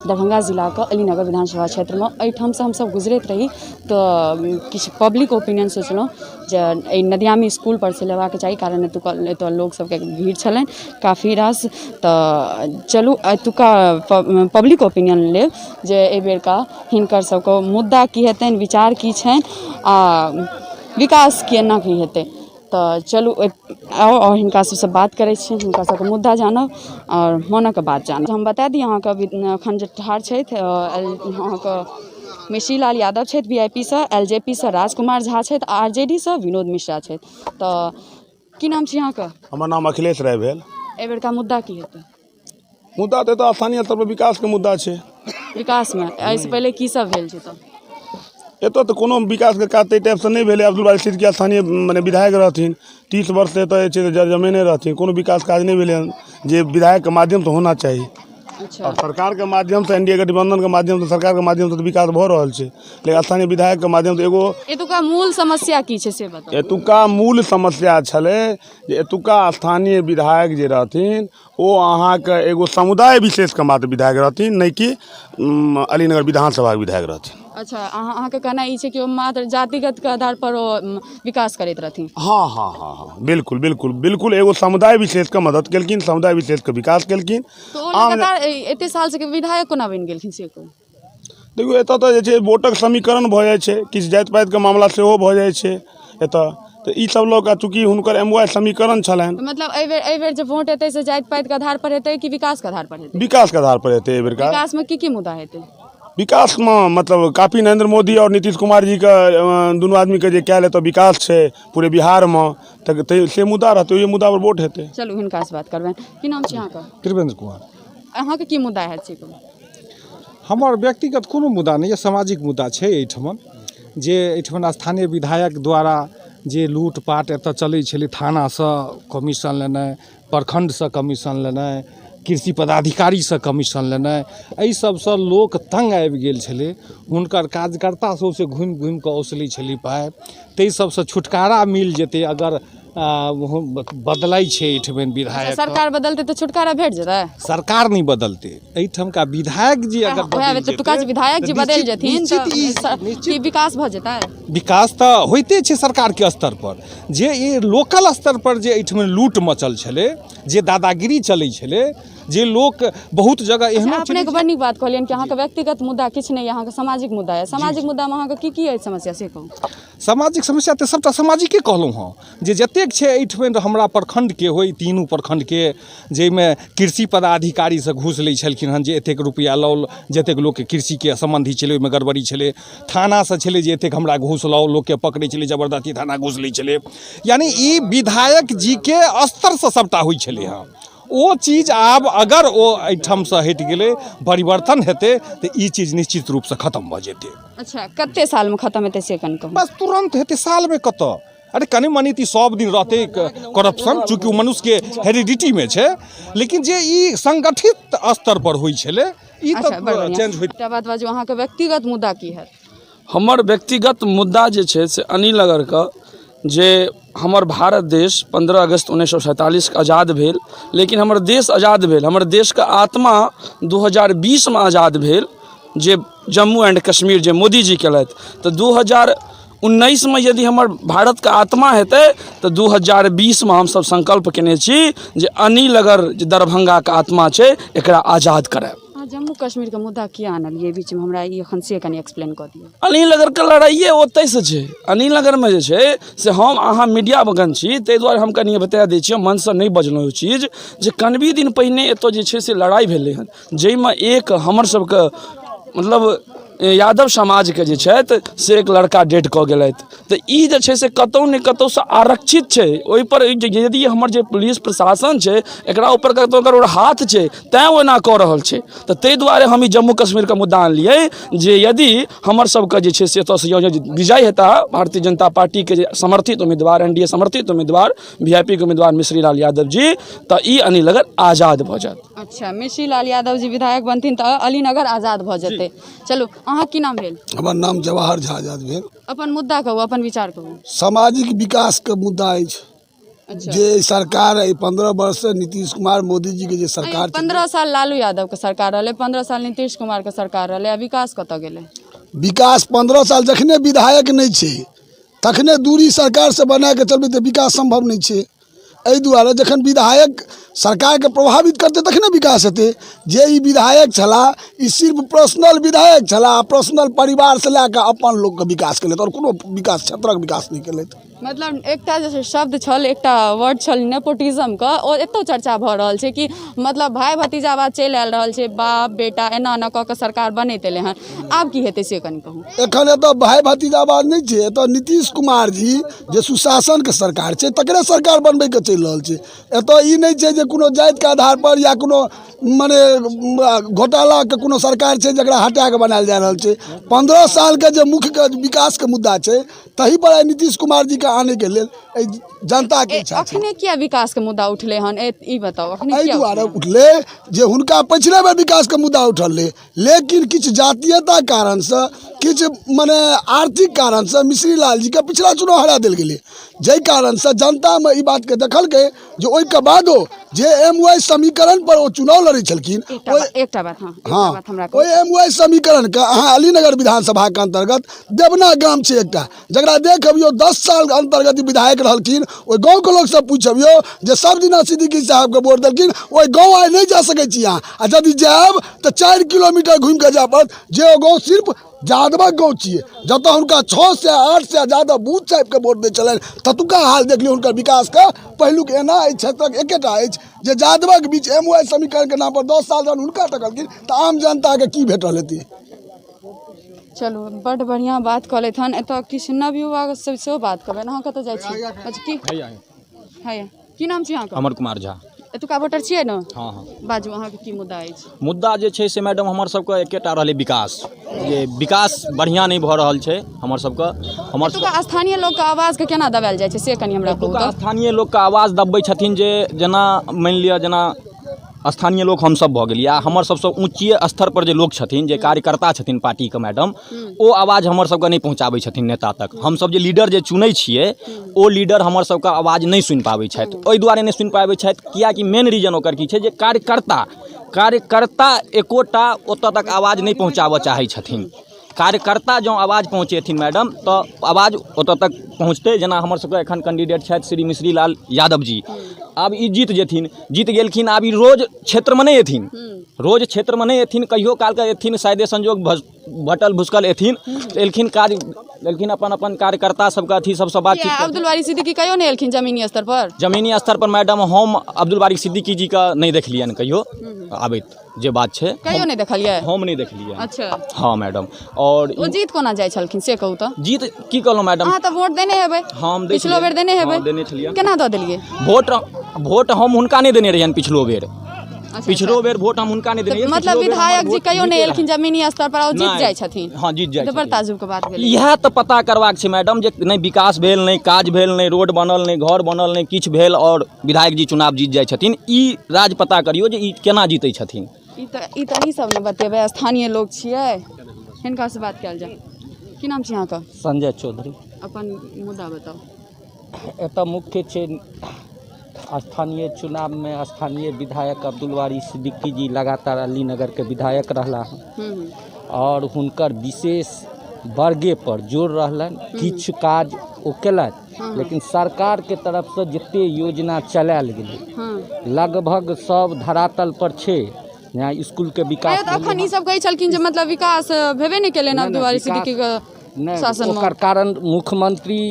दरभंगा जिलाके अलीनगर विधानसभा क्षेत्रमे। एहिठामसँ हमसभ गुजरैत रही तऽ किछु पब्लिक ओपिनियन सोचलहुँ जे एहि नदियामी इसकुलपर से लेबाक चाही, कारण एतुका एतय लोक सभके भीड़ छलनि काफी रास। तऽ चलू एतुका पब्लिक ओपिनियन लेब जे एहिबेरका हिनकर सभके मुद्दा की हेतनि, विचार की छनि आ विकास केना की हेतै। तऽ चलू आउ आओर हिनका सबसँ बात करै छी, हिनका सबके मुद्दा जानब आओर मोनक बात जानब। हम बता दी अहाँके, एखन जे ठाढ़ छथि अहाँके मिश्री लाल यादव छथि वी I P सँ, एल जे पी सँ राजकुमार झा छथि, आर जे डी सँ विनोद मिश्रा छथि। तऽ की नाम छी अहाँके? हमर नाम अखिलेश राय भेल। एहिबेरका मुद्दा की हेतै? मुद्दा तऽ एतऽ स्थानीय स्तर पर विकासके मुद्दा छै। विकासमे एहिसँ पहिले की सब भेल छै? तऽ एतऽ तऽ कोनो विकासके काज ताहि टाइपसँ नहि भेलै। अब्दुल बारी सिद्दीकी स्थानीय मने विधायक रहथिन, 30 वर्षसँ एतऽ जे छै से जर जमेने रहथिन, कोनो विकास काज नहि भेलै हन जे विधायकके माध्यमसँ होना चाही। आओर सरकारके माध्यमसँ, एन डी ए गठबन्धनके माध्यमसँ, सरकारके माध्यमसँ तऽ विकास भऽ रहल छै, लेकिन स्थानीय विधायकके माध्यमसँ एगो एतुका मूल समस्या की छै से बताउ। एतुका मूल समस्या छलै जे एतुका स्थानीय विधायक जे रहथिन ओ अहाँके एगो समुदाय विशेषके मात्र विधायक रहथिन, नहि कि अलीनगर विधानसभाके विधायक रहथिन। अच्छा, अहाँके कहनाइ ई छै कि ओ मात्र जातिगतके आधार पर ओ विकास करैत रहथिन? हँ हँ हँ हँ, बिल्कुल बिल्कुल बिल्कुल, एगो समुदाय विशेषके मदद केलखिन, समुदाय विशेषके विकास केलखिन। तऽ ओ लगातार एते सालसँ विधायक कोना बनि गेलखिन से कहू। देखियौ, एतऽ तऽ जे छै वोटक समीकरण भऽ जाइ छै, किछु जाति पातिके मामला सेहो भऽ जाइ छै एतऽ, तऽ ई सब लऽ कऽ चूँकि हुनकर एम वाइ समीकरण छलनि। मतलब एहिबेर जे वोट हेतै से जाति पातिके आधार पर हेतै कि विकासके आधार पर हेतै? विकासके आधार पर हेतै एहिबेरका। विकासमे की की मुद्दा हेतै? विकासमे मतलब काफी नरेंद्र मोदी आओर नीतीश कुमार जीके दुनू आदमीके जे कयल एतऽ विकास छै पूरे बिहारमे, तऽ से मुद्दा रहतै, ओहि मुद्दापर वोट हेतै। चलू हिनकासँ बात करबनि। की नाम छै अहाँके? त्रिवेंद्र कुमार। अहाँके की मुद्दा हैत से कहू। हमर व्यक्तिगत कोनो मुद्दा नहि यऽ, सामाजिक मुद्दा छै एहिठमन जे एहिठमन स्थानीय विधायक द्वारा जे लूटपाट एतऽ चलै छलै, थानासँ कमीशन लेनाइ, प्रखण्डसँ कमीशन लेनाइ, कृषि पदाधिकारीसँ कमीशन लेनाइ, एहि सबसँ लोक तङ्ग आबि गेल छलै। हुनकर कार्यकर्ता सौँसे घुमि घुमिकऽ ओसलै छलै पाइ। ताहि सबसँ छुटकारा मिल जेतै अगर बदलै छै एहिठमन विधायक। सरकार बदलतै तऽ छुटकारा भेट जेतै? सरकार नहि बदलतै, एहिठमका विधायक जी अगर बदलि जेतै, विधायक जी बदलि जेथिन तऽ विकास भऽ जेतै? विकास तऽ होइते छै सरकारके स्तर पर। जे ई लोकल स्तर पर जे एहिठमन लूट मचल छलै, जे दादागिरी चलै छलै, जे लोक बहुत जगह एहनो। अपनेके बड़ नीक बात कहलियनि कि अहाँके व्यक्तिगत मुद्दा किछु नहि, अहाँके सामाजिक मुद्दा यऽ। सामाजिक मुद्दामे अहाँके की की अछि समस्या से कहू। सामाजिक समस्या तऽ सभटा सामाजिके कहलहुँ हँ जे जतेक छै एहिठमन हमरा प्रखण्डके होइ, तीनू प्रखण्डके, जाहिमे कृषि पदाधिकारीसँ घूस लै छलखिन हँ जे एतेक रुपैआ लाउ, जतेक लोकके कृषिके सम्बन्धी छलै ओहिमे गड़बड़ी छलै। थानासँ छलै जे एतेक हमरा घूस लाउ, लोकके पकड़ै छलै जबरदस्ती, थाना घूस लै छलै। यानि ई विधायक जीके स्तरसँ सभटा होइ छलै हँ। ओ चीज आब अगर ओ एहिठामसँ हटि गेलै, परिवर्तन हेतै, तऽ ई चीज निश्चित रूपसँ खतम भऽ जेतै। अच्छा, कते सालमे खतम हेतै से कनि कहू। बस तुरन्त हेतै, सालमे कतऽ? अरे कनि मनि तऽ सब दिन रहतै करप्शन, चूँकि ओ मनुष्यके हेरिडिटीमे छै, लेकिन जे ई संगठित स्तर पर होइ छलै ई तऽ चेंज होइत। एकटा बात बाजू, अहाँके व्यक्तिगत मुद्दा की हैत? हमर व्यक्तिगत मुद्दा जे छै से अनिल नगरके जे हमर भारत देश 15 अगस्त 1947के आजाद भेल, लेकिन हमर देश आजाद भेल, हमर देशके आत्मा 2020मे आजाद भेल, जे जम्मू एंड कश्मीर जे मोदीजी केलथि। तऽ 2019मे यदि हमर भारतके आत्मा हेतै तऽ 2020मे हमसभ संकल्प केने छी जे अनिल नगर जे दरभंगाके आत्मा छै एकरा आजाद करायब। अहाँ जम्मू कश्मीरके मुद्दा किया आनलियै बीचमे? हमरा ई एखन से कनि एक्सप्लेन कऽ दिअ। अनिल नगरके लड़ाइए ओतहिसँ छै। अनिल नगरमे जे छै से हम अहाँ मीडिया बगन छी, ताहि दुआरे हम कनि बता दै छी, हम मनसँ नहि बजलहुँ ओ चीज जे कनबी दिन पहिने एतऽ जे छै से लड़ाइ भेलै हन, जाहिमे एक हमर सबके मतलब यादव समाजके जे छथि से एक लड़का डेड कऽ गेलथि। तऽ ई जे छै से कतहु ने कतहुसँ आरक्षित छै। ओहिपर यदि हमर जे पुलिस प्रशासन छै एकरा ऊपर कतहु ककरो हाथ छै, तैँ ओ एना कऽ रहल छै। तऽ ताहि दुआरे हम ई जम्मू कश्मीरके मुद्दा आनलियै जे यदि हमर सबके जे छै से एतऽसँ विजय हेता भारतीय जनता पार्टीके जे समर्थित उम्मीदवार, एन डी ए समर्थित उम्मीदवार, वी I P के उम्मीदवार मिश्री लाल यादव जी, तऽ ई अनिल नगर आजाद भऽ जायत। अच्छा, मिश्री लाल यादव जी विधायक बनथिन तऽ अलीनगर आजाद भऽ जेतै। चलू, अहाँ की नाम भेल? हमर नाम जवाहर झा आजाद भेल। अपन मुद्दा कहू, अपन विचार कहू। सामाजिक विकासके मुद्दा अछि। अच्छा। जे सरकार एहि 15 वर्षसँ नीतीश कुमार मोदीजीके जे सरकार 15 साल लालू यादव के सरकार रहलै, 15 साल नीतीश कुमार के सरकार रहलै, आ विकास कतऽ गेलै? विकास 15 साल जखने विधायक नहि छै तखने दूरी सरकारसँ बना कऽ चलबै तऽ विकास सम्भव नहि छै। एहि दुआरे जखन विधायक सरकारके प्रभावित करतै तखने विकास हेतै। जे ई विधायक छलाह ई सिर्फ पर्सनल विधायक छलाह, पर्सनल परिवारसँ लए कऽ अपन लोकके विकास केलथि आओर कोनो विकास क्षेत्रक विकास नहि केलथि। मतलब एकटा जे शब्द छल, एकटा वर्ड छल नेपोटिज्मके, ओ एतौ चर्चा भऽ रहल छै कि मतलब भाय भतीजावाद चलि आयल रहल छै, बाप बेटा एना एना कऽ कऽ सरकार बनैत एलै हँ। आब की हेतै से कनि कहू। एखन एतऽ भाय भतीजावाद नहि छै, एतऽ नीतीश कुमार जी जे सुशासनके सरकार छै तकरे सरकार बनबैके चलि रहल छै। एतऽ ई नहि छै जे कोनो जातिके आधारपर या कोनो मने घोटालाके कोनो सरकार छै जकरा हटा कऽ बनायल जा रहल छै। 15 सालके जे मुख्य विकासके मुद्दा छै तही पर आइ नीतीश कुमार जीके आनैके लेल एहि जनताके इच्छा छै। अखने किया विकासके मुद्दा उठलै हन, ई बताउ अखने एहि किया दुआरे उठलै? उठलै जे हुनका पछिले बेर विकासके मुद्दा उठल रहै, लेकिन किछु जातीयता कारणसँ, किछु मने आर्थिक कारणसँ मिश्री लाल जीके पिछला चुनाव हरा देल गेलै, जाहि कारणसँ जनतामे ई बातके देखलकै जे ओहिके बादो जे एम वाई समीकरण पर ओ चुनाव लड़ै छलखिन, एकटा बात, हँ, हमरा ओहि एम वाई समीकरणके अहाँ अलीनगर विधानसभाके अन्तर्गत देवना गाम छै एकटा, जकरा देख अबियौ 10 सालके अन्तर्गत विधायक रहलखिन, ओहि गाँवके लोकसँ पूछि अबियौ जे सब दिना सिद्दीकी साहबके वोट देलखिन, ओहि गाँव आइ नहि जा सकै छी अहाँ, आ यदि जायब तऽ 4 किलोमीटर घुमि कऽ जाय पड़त, जे ओ गाँव सिर्फ यादवक गाँव छियै, जतऽ हुनका 600 800 यादव बूथ साहिबके वोट दै छलनि, ततुका हाल देख लियौ हुनकर विकासके। पहिलुक एना एहि क्षेत्रक एकेटा अछि जे यादवक बीच एम वाई समीकरणके नामपर 10 साल जहन हुनका टकलखिन तऽ आम जनताके की भेटल हेतै। चलू, बड्ड बढ़िआँ बात कहलथि हन। एतऽ किछु नवयुवक सब सेहो बात करबनि। अहाँ कतऽ जाइ छी? अच्छा, की है, की नाम छी अहाँके? अमर कुमार झा। एतुका वोटर छियै ने? हँ हँ। बाजू, अहाँके की मुद्दा अछि? मुद्दा जे छै से मैडम हमर सबके एकेटा रहलै विकास, जे विकास बढ़िआँ नहि भऽ रहल छै हमर सबके। हमर एतुका स्थानीय लोकके आवाजके केना दबायल जाइ छै से कनि हमरा कहू। एतुका स्थानीय लोकके आवाज दबबै छथिन जे जेना मानि लिअ जेना स्थानीय लोक हमसब भऽ गेलियै, आ हमर सबसँ ऊँचिए स्तर पर जे लोक छथिन, जे कार्यकर्ता छथिन पार्टीके मैडम, ओ आवाज हमर सबके नहि पहुँचाबै छथिन नेता तक। हमसब जे लीडर जे चुनै छियै ओ लीडर हमर सबके आवाज नहि सुनि पाबै छथि। ओहि दुआरे नहि सुनि पाबै छथि किएकि मेन रीजन ओकर की छै जे कार्यकर्ता एकोटा ओतऽ तक आवाज नहि पहुँचाबऽ चाहै छथिन। कार्यकर्ता जँ आवाज पहुँचेथिन मैडम तऽ आवाज ओतऽ तक पहुँचतै। जेना हमर सबके एखन कैंडिडेट छथि श्री मिश्री लाल यादव जी, आब ई जीत जेथिन, जीत गेलखिन, आब ई रोज क्षेत्रमे नहि एथिन, रोज क्षेत्रमे नहि एथिन, कहियो कालके एथिन, शायदे संजोग भटल भुसकल एथिन, एलखिन काज एलखिन अपन अपन कार्यकर्ता सबके अथी सबसँ बातचीत। अब्दुल बारी सिद्दीकी कहियो नहि एलखिन जमीनी स्तर पर? जमीनी स्तर पर मैडम हम अब्दुल बारी सिद्दीकी जीके नहि देखलियनि कहियो आबैत, जे बात छै कहियो नहि देखलियै? हम नहि देखलियै। अच्छा। हँ मैडम। और ओ जीत कोना जाइ छलखिन से कहू तऽ? जीत की कहलहुँ मैडम, अहाँ तऽ वोट देने हेबै? हम पिछलो बेर देने हेबै? देने छलियै। केना दऽ देलियै वोट? वोट हम हुनका नहि देने रहियनि पिछलो बेर। पिछलो बेर वोट हम हुनका नहि देने। मतलब विधायक जी कहियो नहि एलखिन जमीनी स्तर पर, जीत जाइ छथिन? हँ, जीत जाइ। बड़ ताजुब के बात भेलै। इएह तऽ पता करबाक छै मैडम जे नहि विकास भेल, नहि काज भेल, नहि रोड बनल, नहि घर बनल, नहि किछु भेल, आओर विधायक जी चुनाव जीत जाइ छथिन। ई राज पता करियौ जे ई केना जीतै छथिन। ई तऽ अहीं सब ने बतेबै, स्थानीय लोक छियै, हिनकासँ बात कयल जाय। की नाम छी अहाँके? संजय चौधरी। अपन मुद्दा बताउ। एतऽ मुख्य छै स्थानीय चुनावमे स्थानीय विधायक अब्दुल बारी सिद्दीकी जी लगातार अलीनगरके विधायक रहला हँ, आओर हुनकर विशेष वर्गे पर जोर रहलनि, किछु काज ओ केलथि, लेकिन सरकारके तरफसँ जते योजना चलायल गेलै लगभग सब धरातल पर छै। यहाँ इसकुलके विकास अखन ई सब कहै छलखिन जे मतलब विकास भेबे नहि केलनि अब्दुल बारी सिद्दीकी के शासन। ओकर कारण मुख्यमंत्री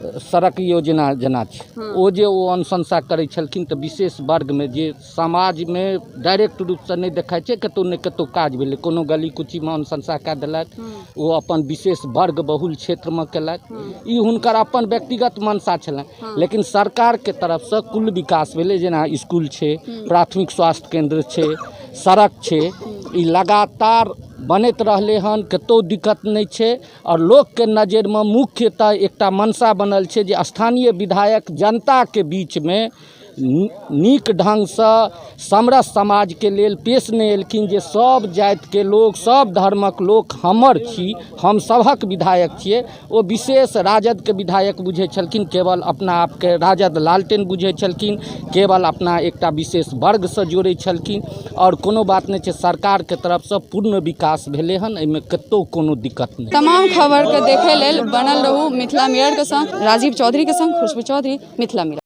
सड़क योजना जेना छै, ओ जे ओ अनुशंसा करै छलखिन तऽ विशेष वर्गमे जे समाजमे डायरेक्ट रूपसँ नहि देखाइ छै, कतहु ने कतहु काज भेलै, कोनो गली कुचीमे अनुशंसा कए देलथि, ओ अपन विशेष वर्ग बहुल क्षेत्रमे केलथि, ई हुनकर अपन व्यक्तिगत मंशा छलनि, लेकिन सरकारके तरफसँ कुल विकास भेलै। जेना इसकुल छै, प्राथमिक स्वास्थ्य केन्द्र छै, सड़क छै, ई लगातार बनैत रहलै हन, कतहु दिक्कत नहि छै। आओर लोकके नजरिमे मुख्यतः एकटा मंशा बनल छै जे स्थानीय विधायक जनताके बीचमे नीक ढङ्गसँ समरस समाजके लेल पेश नहि एलखिन जे सब जातिके लोक, सब धर्मक लोक हमर छी, हम सभक विधायक छियै। ओ विशेष राजदके विधायक बुझै छलखिन, केवल अपना आपके राजद लालटेन बुझै छलखिन, केवल अपना एकटा विशेष वर्गसँ जोड़ै छलखिन। आओर कोनो बात नहि छै, सरकारके तरफसँ पूर्ण विकास भेलै हन, एहिमे कतहु कोनो दिक्कत नहि। तमाम खबरके देखै लेल बनल रहू मिथिला मिररके संग। राजीव चौधरीके संग खुशबू चौधरी, मिथिला मिरर।